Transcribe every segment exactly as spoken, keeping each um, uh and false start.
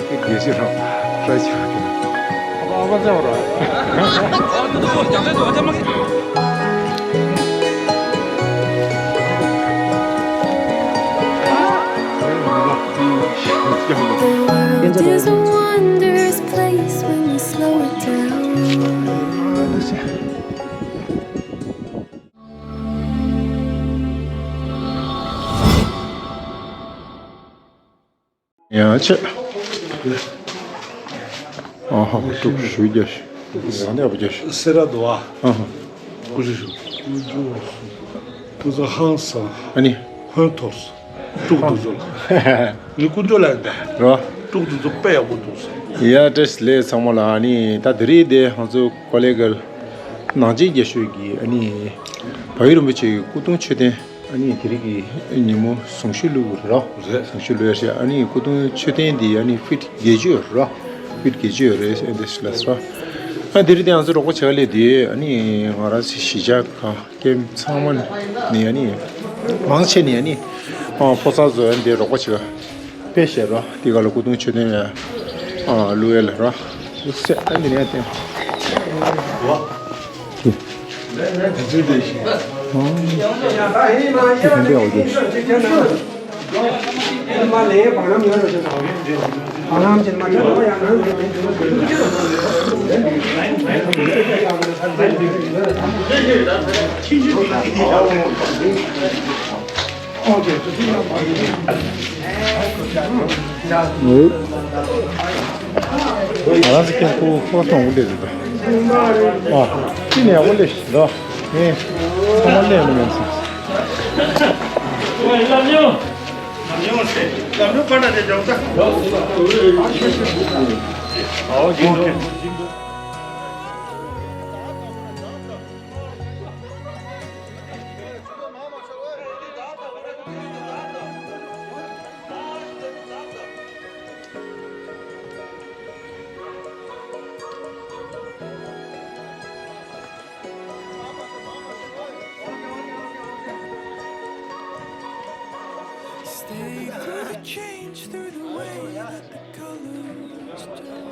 དགེ་བཤེས་རང་བཀྲ་ཤིས་པ་དེ། ཨ་ཕ་ཚེ་བ་ར། There's a wondrous place when you slow it down. ཡ་ཆེ། ཨ་ཧ། ཏུག་ཞུ་རྒྱ་ཞུ། ཟ་ནས་བ་རྒྱ་ཞུ། སེ་ར་དོ་ཨ། ཨ་ཧ། ཀུ་ཞུ་ཞུ། ཀུ་ཟ་ཧང་སང་། ཨ་ནི། ཧོན་ཐོར་སོང་། ཀྲུག་ཏུ་ཚོ་ལ། ངས་ཀུན་སྤྱོད་ལ་ཡིན་ད། རོ། ཀྲུག་ཏུ་ཚོ་དཔེ་ཡག་པོ་འདུག་ཟེར། ཡ་བཀྲ་ཤིས་བདེ་ལེགས་ཚང་མ་ལ། ཨ་ནི་ད་དེ་རིང་དེ་ང་ཚོ་ཀོ་ལེ་གལ་ནང་ཆེན་རྒྱ་ཤོད་ཀྱི་ཨ་ནི་བལ་ཡུལ་རིན་པོ་ཆེ་གི་སྐུ་གདུང་མཆོད་རྟེན་ཨ་ནི་དེ་རིང་གི་ཉིན་མོ་གཟུངས་གཞི་བླུགས་ཡོད་རེད་རོ། རེད། གཟུངས་གཞི་བླུགས་ཡོད་རེད། ཨ་ནི་སྐུ་གདུང་མཆོད་རྟེན་འདི་ཨ་ནི་ཕིཊ་བརྒྱད་ཅུ་ཡོད་རེད་རོ། ཕིཊ་བརྒྱད་ཅུ་ཡོད་རེད། ཨ་འདི་ཞིག་ལ་སོ། ཨ་དེ་རིང་དེ་ང་ཚོ་རོགས་པ་བྱེད་ལས་དེ་ཨ་ནི་ང་རང་ཚོ་གཞིས་ཆགས་ཁག་ཀེམ་ཚང་མ་ནས་ཨ་ནི་མང་ཆེ་ནས་ཨ་ནི་ཨ་ཕོ་གསར་ཚོ་ཨ་འདི་རོགས་པ་བྱེད་དཔེ་བཤད་རོ། དེ་ག་ལ་སྐུ་གདུང་མཆོད་རྟེན་ཡ་ཨ་བླུག་ཡ་ལ་རོ། བླུག་སེ་ཨ་འདི་ནས་བསྟན། ཨ་ཅི་ག་འདི་འོ་དེ། ང་རང་ཚོ་ཀེམ་ཁོ་ཁོ་ཐོང་འོ་དེ་རེད་ད། ཨ་ཅི་ནས་འོ་ལེ་ཞིག་ད། ངས་ཚང་མ་ལས་མི་ཉན་སོང་། Stay through the change, through the way that the colors turn.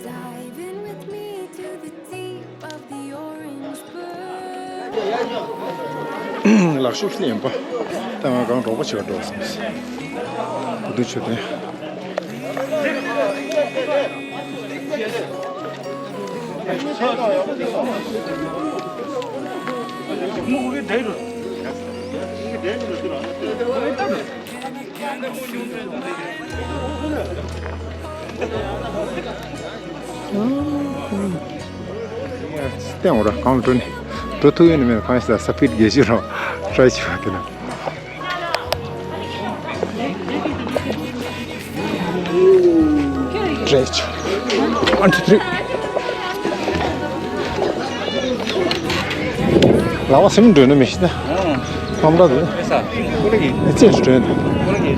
Dive in with me to the deep of the orange bird. ལག་ཤུབས་ལེན་པ། ད་ང་གང་རོགས་པ་བྱེད་པ་འགྲོ་སོང་། སྐུ་གདུང་མཆོད་རྟེན། བསྟན་འོ་ར་གང་འགྲོ་ནི། འགྲོ་ཐུབ་ཡོད་ནི་མེད་གང་ཞིག་ས་ཕིཊ་བརྒྱད་ཅུ་རང་ཊ་རའི་བྱེད་པ་དེ་ན། Stretch. One, two, three. ལག་པ་སེམས་འགྲོ་ནི་མི་ཤེས་ན། ཁམ་ར་དུ། ཨེ་ས། ཀོ་ལེ་གི། ཨེ་ཙེ་སྤྲོད། ཀོ་ལེ་གི།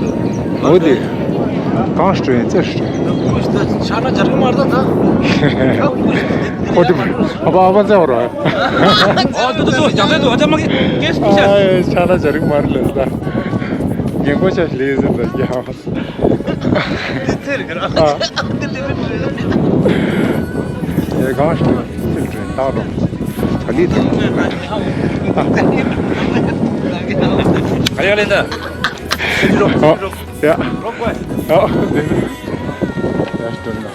འོ་དེ། གང་སྤྲོད་ཨེ་ཙེ་སྤྲོད། ཆ་ན་ཇ་རིག་མར་ད་ད། འོ་དེ། ཨ་པ་ཨ་པ་ཙེ་བ་ར། འོ་དུ་དུ་དུ་ཇ་ཙེ་དུ་ཨ་ཅག་མ་གི་ཀེ་སི་ཀི་ཤ། ཨ་ཆ་ན་ཇ་རིག་མར་ལ་ད། རྒན་གོ་ཤ་ལེ་ཟིན་ད་རྒྱ། དེ་ཚེ་རིག་ར། ཨ། དེ་དེ་རིག་ར། ཨེ་གང་ཞིག་ཚིག་དྲན་ད་རུང་། ད་ལི་དང་། ཨ་ཡ་ལེ་ད། ཨ་ཡ། ཨ་དེ་ནི། ཡ་སྟོན་ད།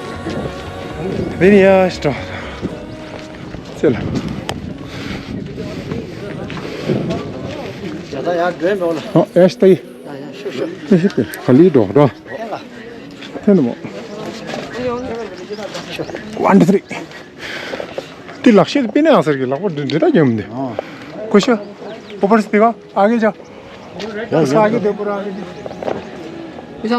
དེ་ནི་ཡ་སྟོན། ཚེ་ལ། ཡ་ད་ཡ་སྒྲོན་འགྲོ་ལ། ཨ་ཡ་སྟ་ཡི། ཤུ་ཤུ། ཤུ་ཤུ་དེ་ག་ལི་འགྲོ་འགྲོ། ཐེན་མོ། ཝན་ཊུ་ཐི་རི། དེ་ལག་ཤེས་དེ་པི་ནེ་ཨང་སར་གི་ལག་པ་འདྲི་འདྲི་ད་ཡོང་མི་འདུག་ཀུ་ཤུ། ཨོ་པར་སི་པི་ཀ་ཨ་གེ་ཇ། ཡ་ཡ། ཨ་གེ་དེ་པུ་ར་ཨ་གེ་དེ། ཨི་ཤང་། ཡ།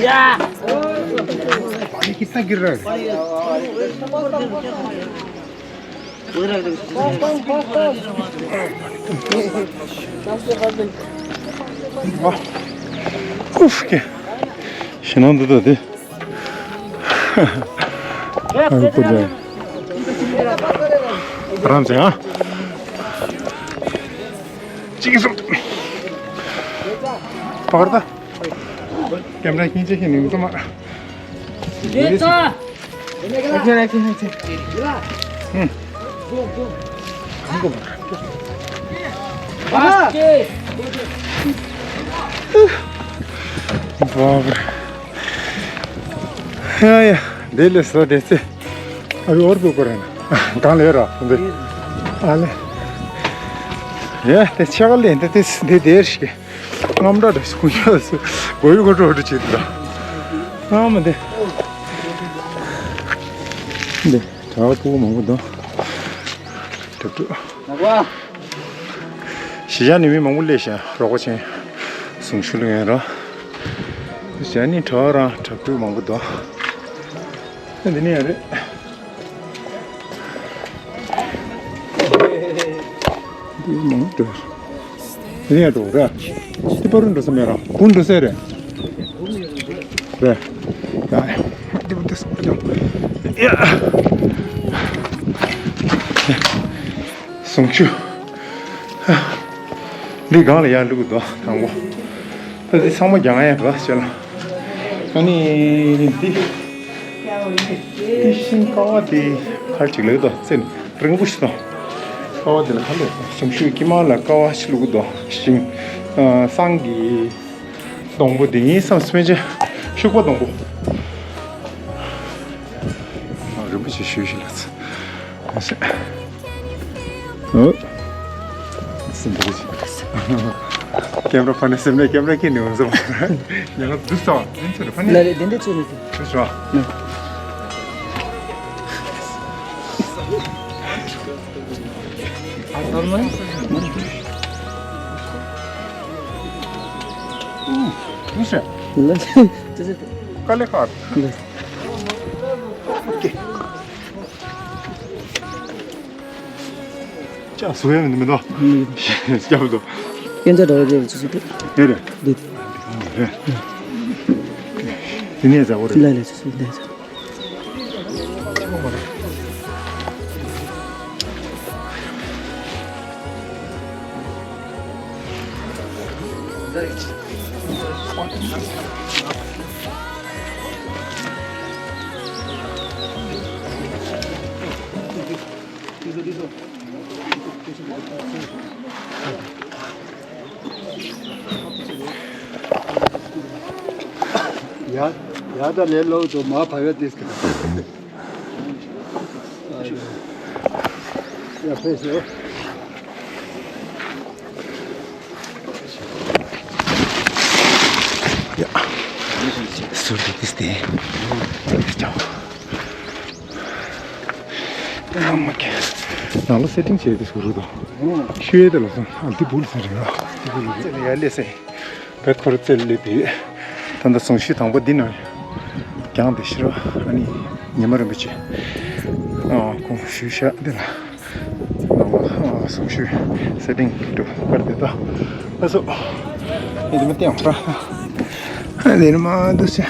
ཡ། पानी कितना गिर रहा है? ཨུབ་ཀྱེ། ཞེད་སྣང་འདུག་ད་དེ། ཨ་ཁུ་ལ། རང་ཚེ་ཨ། ཅིག་སོང་། ཕར་ད། ཀེམ་ར་ཁྱེད་ཅིག་ཁྱེད་ནི་ཙམ་མ། རེད་ཙང་། ཨ་ཁྱེད་ཨ་ཁྱེད་ཨ་ཁྱེད། ཧུམ། གང་གོ་མ། ཨ་ཀྱེ། བ་བ། ཡ་ཡ། འདི་ལས་སོ་དེ་ཚེ། ཨ་བི་འོར་བུ་པར་ན། གང་ལས་ར་འདི། ཨ་ལས། ཡ་དེ་ཆ་ག་ལས་འདི་དེ་འདི་དེར་ཤི། རྔམ་འདྲ་འདྲ་ཞིག་ཀུན་ཤ་སུ། གོ་ཡུ་གོ་འགྲོ་འགྲོ་བྱེད་འདུག་ཨ་མ་འདི། འདི་གྲྭ་བ་ཕྲུ་གུ་མང་པོ་འདུག་གྲྭ་ཕྲུག་གཞིས་ཆགས་ནས་མི་མང་པོ་སླེབས་ཤག་རོགས་པ་ཆེན་གཟུངས་གཞུག་ལ་ཡོད་ར། གཞིས་ཆགས་ནས་གྲྭ་བ་རང་གྲྭ་ཕྲུག་མང་པོ་འདུག་འདི་ནས་ཡང་རེད། འདི་མང་པོ་འདུག་འདི་ནས་ཡང་འགྲོ་ར། འདི་པར་འགྲོ་ས་མེད་ར། ཀུན་འགྲོ་ས་རེད། རེད། ཡ། འདི་པར་འགྲོ་ས་མེད་ར། ཡ། གཟུངས་གཞུག་འདི་སྒང་ལ་ཡར་བླུགས་འདུག་དང་པོ། ད་འདི་ཚང་མ་རྒྱག་ཡ་ག་ཟེར་ལ། ཨ་ནི་འདི། འདི་ཤིང་ཀ་བ་འདི་ཁ་ཅིག་ལེགས་འདུག་རྩེ་རིང་པོ་ཞིག་དང་། ཀ་བ་འདི་ལ་ཁ་ལོ་གཟུངས་གཞུག་དཀྱིལ་མ་ལ་ཀ་བ་ཞིག་བླུགས་འདུག་ཤིང་། ཨ། བསང་གི་སྡོང་པོ་འདི་ཡིན་བསམ་སྨན་ཆེན་ཤུག་པ་སྡོང་པོ། ཨ། རིན་པོ་ཆེ་ཞུས་ཤིག་ལགས། ཨོ། སེམས་པ་ཅིག་ཀེམ་ར་ཕ་ནས་སེམས་ནས་ཀེམ་ར་ཁྱེར་ནས་འོང་སོང་། ཉེ་ལ་འདུག་སོང་། ཡིན་ཚོད་ཕ་ནས། ལ་རེ་དེ་འདྲ་ཚོད་མི་ཚོད། ཚོད་ཤོག་ཨ་ཚར་མ། འདུག་སེ། ལ་དེ་དེ་དེ། དཀའ་ལས་ཁག་ལ། ཨོ་ཀེ། ཅག་སུ་ཡང་མི་འདུག་ཨུམ། སྐྱབས་འདུག་སྐྱེན་ཆ་འདྲ་བོ་རེད་ཚུལ་ཚུལ་དེ། དེ་རེད། འདི། རེད། དེ་ནས་ཟ་བོ་རེད། ལ་ལ་ཚུལ་ཚུལ་ལ་ཚུལ། ཡ། ཡ་ད་ལས་ལོག་ཏུ་མ་བབས་ཡ་ཏིས་ཀ། ཡ་ཕེ་སོ། ཡ། སུར་ཏིས་ཏིས་ཏེ། ཨ་མ་ཀེ། ནང་ལ་སེ་ཊིང་བྱས་ཏེ་ཟུར་རུ་དང་། ཤུ་ཡེ་དེ་ལ་སོང་། ཨ་འདི་བུ་ལ་སོང་རེད་ལ། འདི་བུ་ལ་སོང་། ཡ་ལེ་སེ། བེད་ཁོ་ར་རྩེ་ལེ་དེ། ད་ལྟ་གཟུངས་གཞུག་དང་པོ་འདི་ནང་རྒྱང་དེ་ཤི་ར། ཨ་ནི་ཉི་མ་རིན་པོ་ཆེ། ཨ་ཁོང་ཞུ་ཤག་འདི་ལ། ཨ་གཟུངས་གཞུག་སེ་ཊིང་གྲུབ་པར་དེ་ད། ཨ་སོ། ཨེ་དེ་མ་བསྟན་ར། ཨ་དེ་ནི་མ་འདུག་སེ།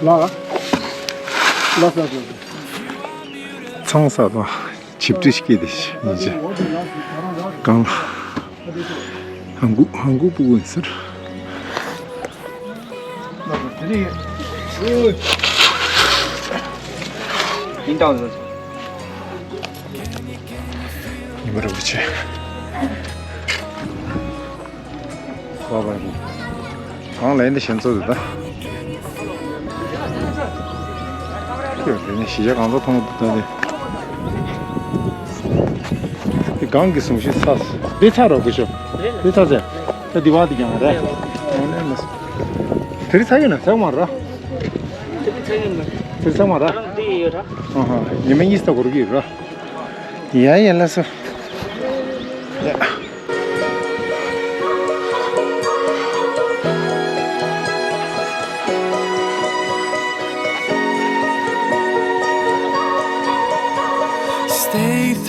ལ་ལ། ལ་ས་ས། ཚང་ས་དང་ཆིབས་ཏི་སྐྱེས་ཏེ་ཡིན་ཅི། གང་ལ། ཧང་གུ་ཧང་གུ་པུ་གུ་ཡིན་ཟེར། ཡིན་དང་ཟེར། ཉི་མ་རིན་པོ་ཆེ། བ་བ་རུ། གང་ལ་ཡིན་དེ་ཞེན་ཚོ་དེ་ད། ཁྱོད་དེ་ནི་གཞིས་ཆགས་གང་ཚོ་མཐོང་དུ་ད་དེ། དེ་གང་གི་གཟུངས་གཞུག་ཚ། དེ་ཚ་རོགས་གི་ཤོག་དེ་ཚ་ཚེ། ད་དེ་བ་དེ་ཀྱང་རེད། དེ་རི་ཚ་ཡོད་ན་ཚ་མ་ར། དེ་རི་ཚ་ཡོད་ན། དེ་རི་ཚ་མ་ར། ཨ་ཧ། ཉི་མ་གཉིས་ད་གོ་རུ་གི་ར། ཡ་ཡ་ལ་སོ། ཡ།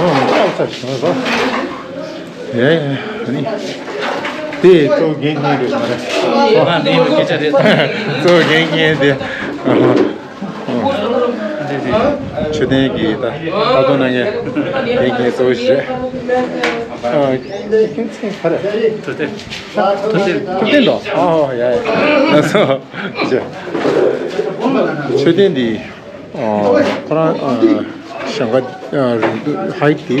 ཨོ་ཨོ་ཨོ་ཨོ། ཡ་ཡ་ཨ་ནི། དེ་གཙོ་བོ་འགན་འཁྱེར་འདྲ་ཞིག་མ་རེད། ང་འདི་ཡིན་པའི་སྐད་ཆ་རེད། གཙོ་བོ་འགན་འཁྱེར་དེ། ཨ་ཧ། མཆོད་རྟེན་གྱི་ད་ལྟ་གཏོང་གནང་མཁན་འགན་འཁྱེར་གཙོ་བོ་ཞིག་རེད། ཨ། ཁྱེད་མཚན་ག་རེ། ཐུབ་བསྟན། ཐུབ་བསྟན། ཐུབ་བསྟན་དོ། ཨ་ཧོ་ཡ་ཡ། ལགས་སོ། མཆོད་རྟེན་འདི། ཨ། ཁོ་རང་། ཨ། ཞེང་ཁ། ཨ། རིང་དུ་ཧའིཊ་དེ་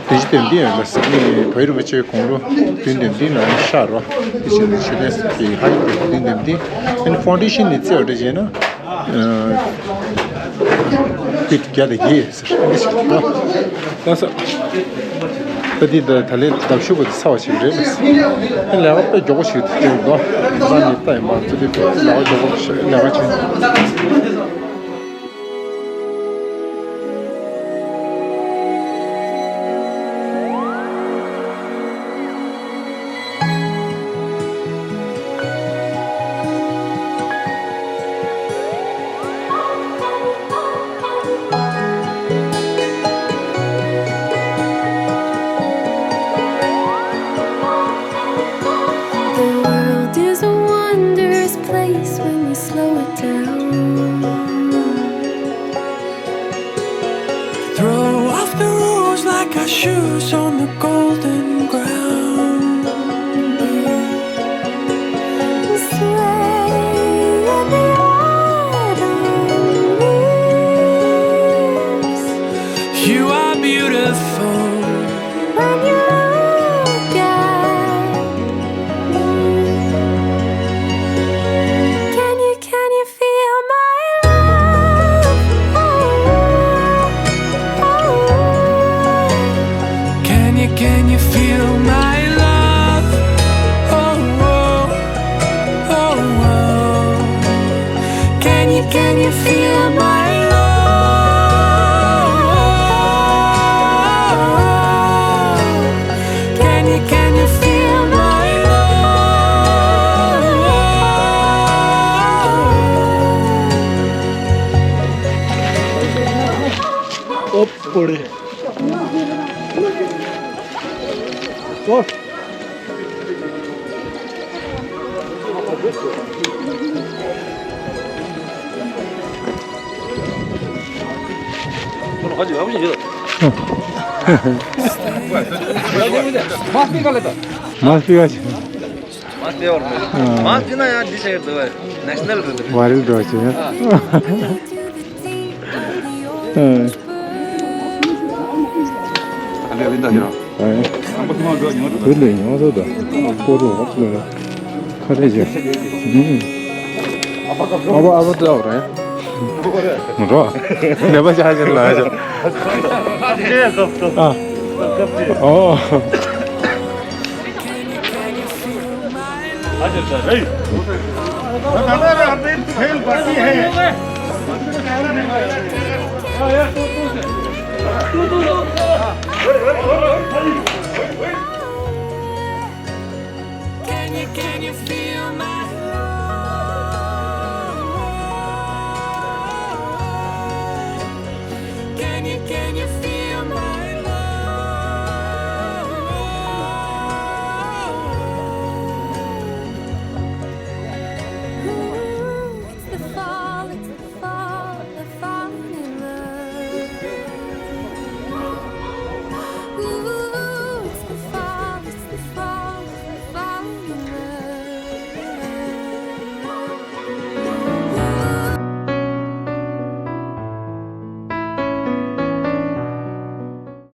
བདུན་ཅུ་དོན་བདུན་ཡོད་ལ་ཟེར་ནས་བོད་རིན་པོ་ཆེའི་དགུང་ལོ་བདུན་དོན་བདུན་ལ་ཤར་རོ། དེ་བཞིན་དུ་མཆོད་རྟེན་གྱི་ཧའིཊ་དེ་བདུན་དོན་བདུན། ཨ་ནི་ཕའུན་ཌེ་ཤན་ནས་བརྩིས་པ་འདྲ་བྱས་ན། ཨ། ཕིཊ་བརྒྱ་དང་བརྒྱད་ཟེར་འདི་ཞིག་རེད་དོ། ལགས་སོ། ད་འདི་ད་ད་ལན་ལྡབ་ཤུ་པོ་དེ་ཚར་བ་ཞིག་རེད། ལས་ཀ་དཔེ་མགྱོགས་པོ་ཞིག་འདུག་འདུག་ད་ནི་ལྟ་ཡིན་པ་ཚོ་དེ་ལས་ཀ་མགྱོགས་པོ་ཞིག་ལས་ཀ་བྱེད། The world is a wondrous place when you slow it down. Throw off the rules like our shoes on the golden ground. Sway in the autumn leaves. You are beautiful when you look at me. Can you, can you feel my love? Oh, oh, oh. Can you, can you feel my love? Oh, oh, oh, oh. Can you, can you feel my love? Can you, can you feel my love? कोड़े। ओ। मास्क निकाले तो। मास्क निकाल। मास्क दे और। हाँ। मास्क ना यार, दिस है तो नेशनल। वायरल तो है। हाँ। ཁ་ལས་ཡིན་ད་ཡིན། ཁ་ལས་ཡིན་ད། ཁོ་རོ་ཁ་ལས་ཁ་ལས་ཡིན། ཨ་བ་ཨ་བ་ད་རེད། རོ། ནེ་པ་ཅག་ཅིག་ལ་ཡ། ཨ། ཨོ།